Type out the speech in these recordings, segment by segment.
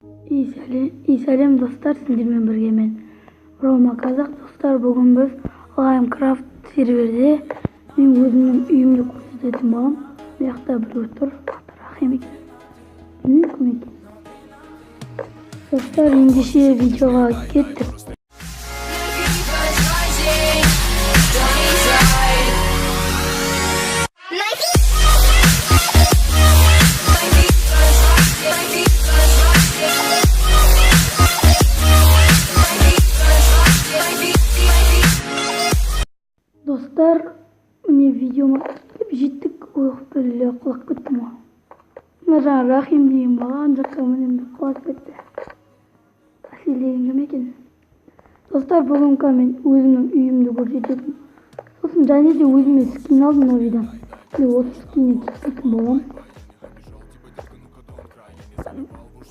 Сәлем достар, сендермен бірге мен Рома Қазақ. Достар, бүгін біз Limecraft серверде мен өзімнің үйімді көрсететін боламын. Мына жақта біреу тұр, аты Рахим екен. Білмеймін кім екен. Достар, ендеше видеоға кеттік. Достар, міне видеома келіп жеттік. Ох, бля, құлап кеттім ғой. Мына жаңа Рахим деген бала ана жаққа мінемін деп құлап кетті. Әсел деген кім екен? Достар, бүгінгі мен өзімнің үйімді көрсететін. Сосын және де өзіме скин алдым новыйдан. Міне осы скиннен кетпейтін боламын.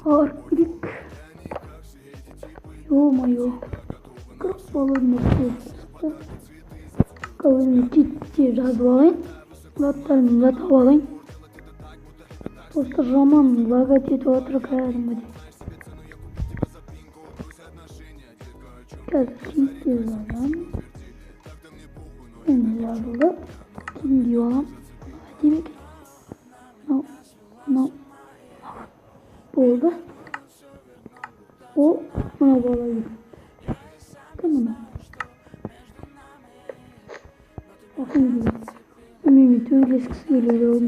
Барып келейік. Ё-моё, 40 баллон шықты. Өзіме чит деп жазып алайын. Заттарымды тауып алайын. Достар, жаман лагать етіп жатыр кәдімгідей. Қазір чит деп жазамын. Енді жазылды. Киім киіп аламын. Әдемі екен. Мынау, мынау, мынау. Болды. О, мынау бала екен. Кім мынау? Рахим деген. Менімен төбелескісі келеді ғой.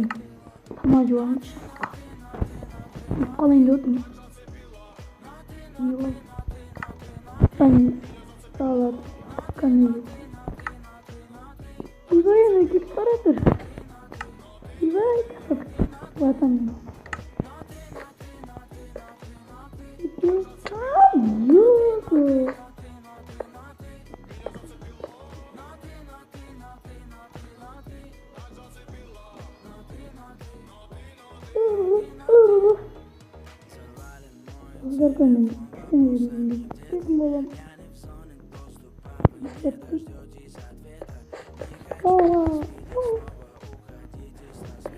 Тамақ жеп алайыншы. Өліп қалайын деп отырмын. Не болды? Және далада камера. Ойбай, ана кетіп бара жатыр. Ойбай, құлатамын. Достар, мен кішкене жерімді кететін боламын.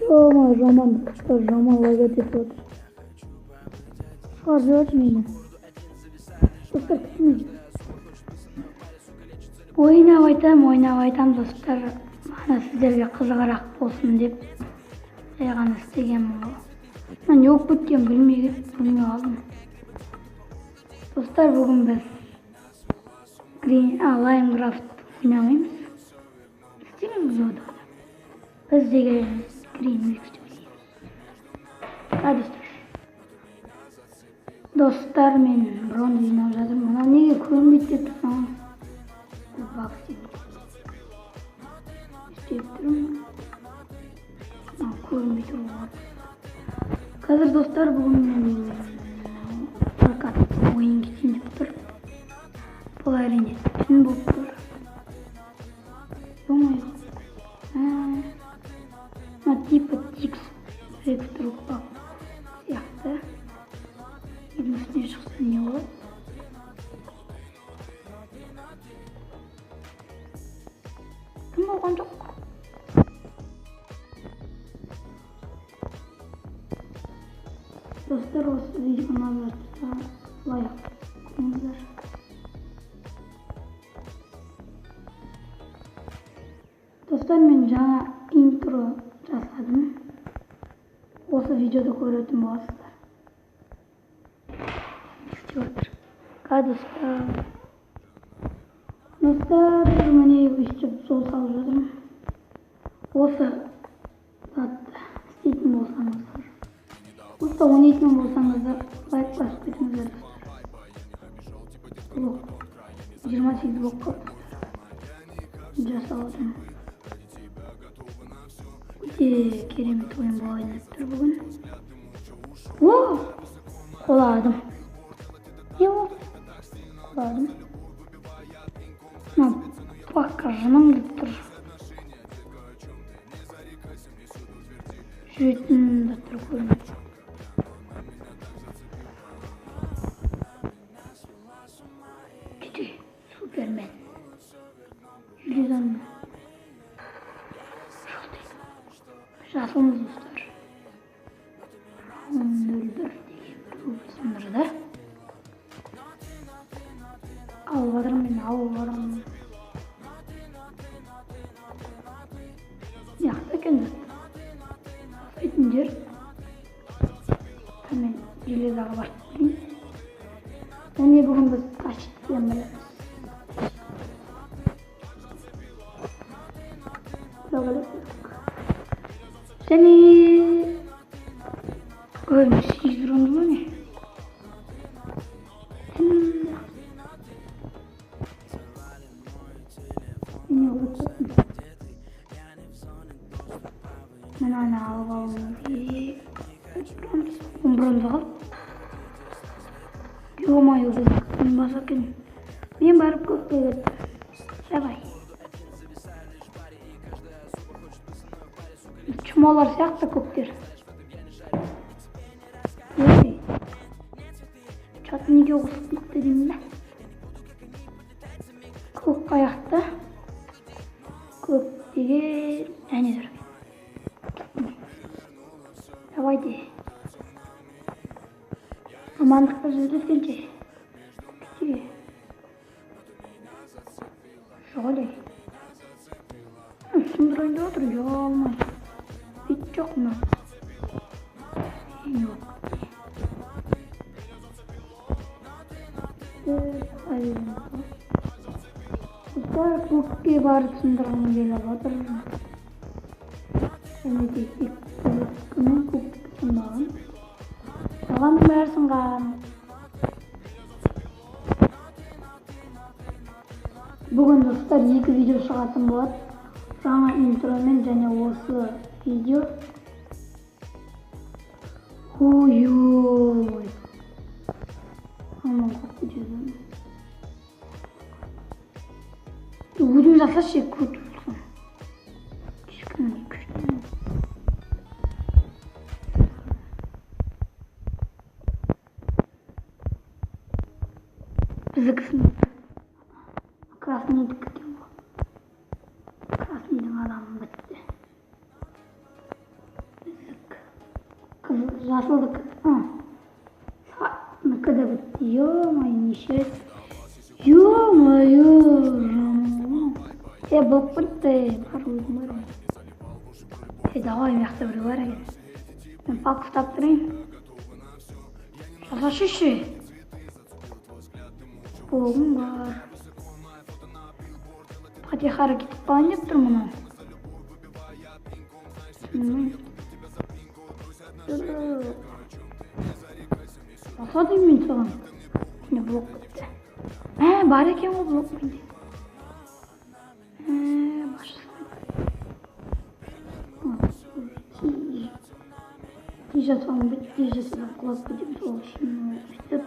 Ё-моё, жаман, достар, жаман лагать етіп отыр. Шығарып жіберші мені. Достар, күтіңіз. Ойнап айтам, ойнап айтам, достар. Мана сіздерге қызығырақ болсын деп жай ғана істегенмін ғой. Мына не болып кеткенін білмей кетіп, білмей қалдым. Достар, бүгін біз Limecraft ойнамаймыз. Істейміз оны. Біз деген Green Mix ойнаймыз. Достар. Достар, мен бронза жинап жатырмын. Мынау неге көрінбейді деп тұрсам, баг істеп тұрмын. Мынау көрінбей тұр ғой. Қазір, достар, бүгін мен прокат ойын кетейін деп тұр. Бұл әрине түн болып тұр. Ё-моё. Мына типа текстур сияқты. Үйдің үстіне шықса не болады? Түн болған жоқ. Достар, осы видео ұнап жатса лайк қойыңыздар. Достар, мен жаңа интро жасадым. Осы видеода көретін боласыздар. Не істеп жатыр? Достар, достар, міне өйстіп жол салып жатырмын. Осы затты істейтін болсаңыздар, осы ойнайтын болсаңыздар, лайк басып кетіңіздер, достар. Блок 28 блок қалды, достар. Жасап жатырмын. Өте керемет ойын болайын деп тұр бүгін. О, құладым. Не болды? Құладым. Мына пока жыным келіп тұр. Жүретін заттар көрінеді. Кете, Супермен. Железный. Жасылмыз, достар. Раунд 01 деген біреу сындырып уже, да? Алып жатырмын мен, алып жатырмын. Мықты екен жасайтын жер. Мен железаға барып келейін. Және бүгін біз тащитпен білеміз. Және ой, 8 бронза ма не? Не болып кеттім? Мынаны алып алуым керек. 10 бронза қалды. Ё-моё, біздікі сынбаса екен. Мен барып көкке кеттім. Давай. Чумалар сияқты көктер. Ой. Чат неге қосып кетті деймін да. Көк қаяқта. Көк деген әне тұр. Давайте. Амандықта жүздескенше. Күте. Жоқ әлі. Сындырайын деп отыр, ұялмай. Ит жоқ мына. Не болып кетті? Достар, көкке барып сындырғым келіп отыр. Және де тек көккімен көк сынбаған. Қалғанның бәрі сынған. Бүгін достар 2 видео шығатын болады. Жаңа интромен және осы видео. Ой-ой. Аман қорқып кетеді. Өзің жасашы, крут болсын. Кішкене күшті. Біздікісін красныйдікі екен ғой. Красныйдың адамы бітті. Біздікі. Қызыл, жасылдікі. Сарынікі де бітті. Ё-моё, неше. Ё-моё, жаман. Болып кетті. Бар өзім бар ғой. Давай, мына жақта біреу бар екен. Мен палка ұстап тұрайын. Жасашы. Болғым бар. Фатихара кетіп қалайын деп тұр мынау. Жаса деймін мен саған. Не блок бітті. Бар екен ғой блок менде. Тез жасауым бітті, тез жасасам құлап кетемін, сол үшін өйтіп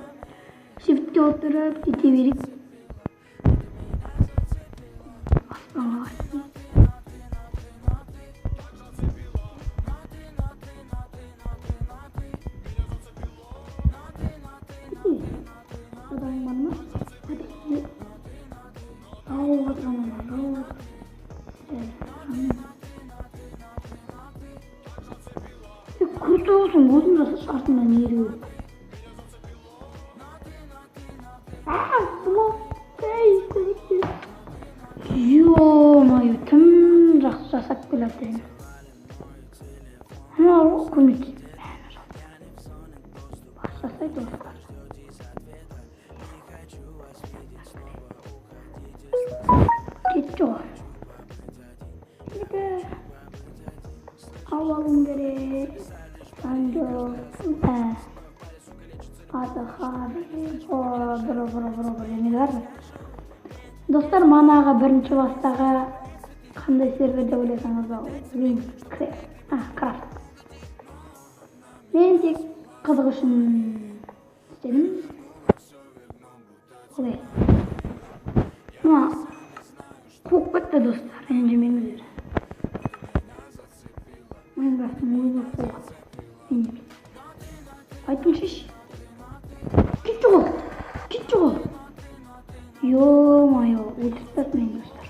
шифтке отырып кете берейік. Аспанға қарай. Адам бар ма? Жауып отыр аналар, жауып отыр. Крутой болсаң, өзің жасашы, артыңнан еру. Блок, ей, көмектес. Ё-моё, тым жақсы жасап келеді енді. Анау көмектес. Бас жасайды осылар. Кетті ғой. Екі. Алып алуым керек. Достар, манағы бірінші бастағы қандай сервер деп ойласаңыз, ол Крафт. Мен тек қызық үшін істедім. Олай. Мына қуып кетті достар, ренжімеңіздер. Майнкрафттың өзі қуып. Айтыңызшы. Кетші ғой. Кетші ғой. Ё-моё, өлтіріп тастады мені достар.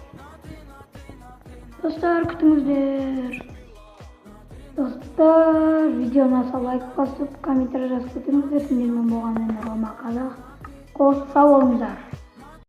Достар, күтіңіздер. Достар, видео ұнаса, лайк басып, комментарий жазып кетіңіздер. Сендермен болған мен, Рома Қазақ. Қош, сау болыңыздар.